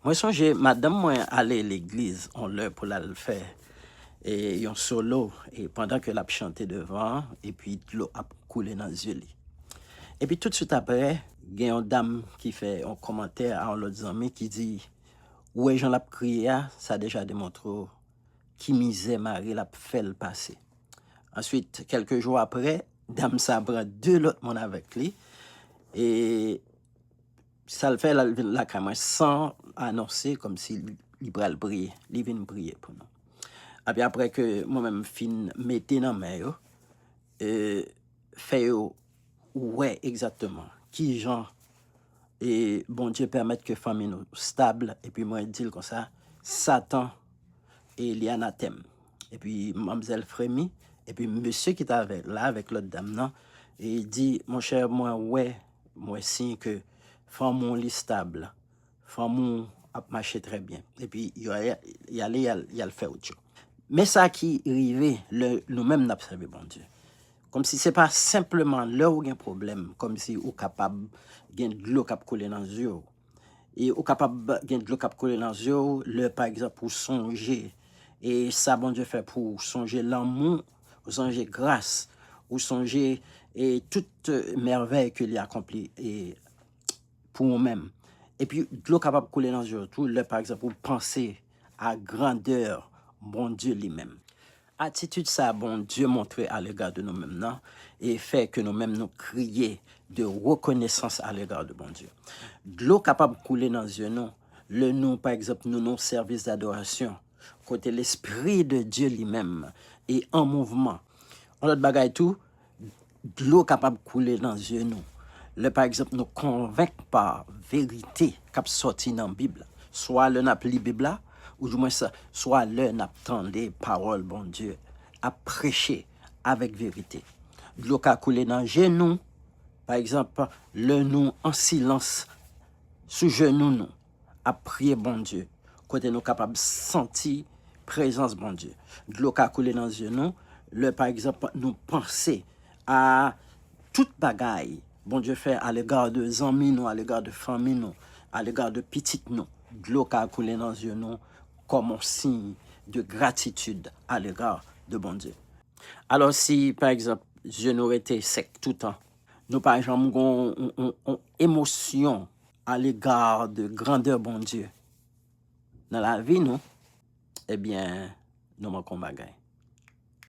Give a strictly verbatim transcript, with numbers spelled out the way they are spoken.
Mwen sonje madanm mwen ale legliz on lè pou l al fè e, yon solo e pandan ke l ap chante devan an, epi dlo ap koule nan zye li. Epi toutswit apre, gen yon dam ki fè yon kòmantè a yon lòt zanmi ki di, ou wè jan l ap kriye a, sa deja demontre w ki mizè mari l ap fè l pase. Answit, kèlke jou apre, dam sa pran de lòt moun avèk li. E sa l fè, l al vin lakay mwen san anonse, kòmsi li pral priye. Li vin priye pou nou. Epi apre ke mwen menm fin mete nan men yo, e, fè yo wè egzakteman kijan e Bondye pèmèt ke fanmi nou stab, epi mwen di l konsa, Satan e li anatèm. Epi manmzèl fremi, epi mesye ki t avè la avèk lòt dam nan, e di, monchè, mwen wè, mwen siy ke fanmi w li stab, fanmi w ap mache trè byen. Epi yo y ale, y al, y al fè wout yo. Men sa ki rive lè nou menm n ap sèvi Bondye. Kòmsi se pa senpleman lè ou gen pwoblèm, kòmsi ou kapab gen dlo k ap koule nan zye w. E ou kapab gen dlo k ap koule nan zye w lè, pa egzanp, ou sonje e sa Bondye fè pou ou, sonje lanmou, ou sonje gras, ou sonje e tout e, mèvèy ke li akonpli e, pou ou menm. Epi dlo kapab koule nan zye w tou lè, pa egzanp, ou panse a grandè Bondye li menm. Atitid sa Bondye montre alega de nou menm nan e fè ke nou menm nou kriye de rekonesans alega de Bondye. Dlo kapab koule nan zye nou lè nou, pa egzanp, nou nan yon sèvis dadorasyon kote Lespri de Dye li menm e an mouvman. Yon lòt bagay tou, dlo kapab koule nan zye nou lè, pa egzanp, nou konvenk pa verite k ap sòti nan Bib la, swa lè n ap li Bib la, oudimwens, swa lè n ap tande pawòl Bondye ap preche avèk verite. Dlo ka koule nan je nou, pa egzanp, lè nou an silans sou jenou nou, ap priye Bondye, kote nou kapab santi prezans Bondye. Dlo ka koule nan zye nou lè, pa egzanp, nou panse a tout bagay Bondye fè alega de zanmi nou, alega de fanmi nou, alega de pitit nou. Dlo ka koule nan zye nou kòm yon siy de gratitid alega de Bondye. Alò, si, pa egzanp, zye nou rete sèk toutan, nou pa janm gen yon, yon, yon, yon emosyon alega de grandè Bondye nan lavi nou, ebyen, nou manke yon bagay.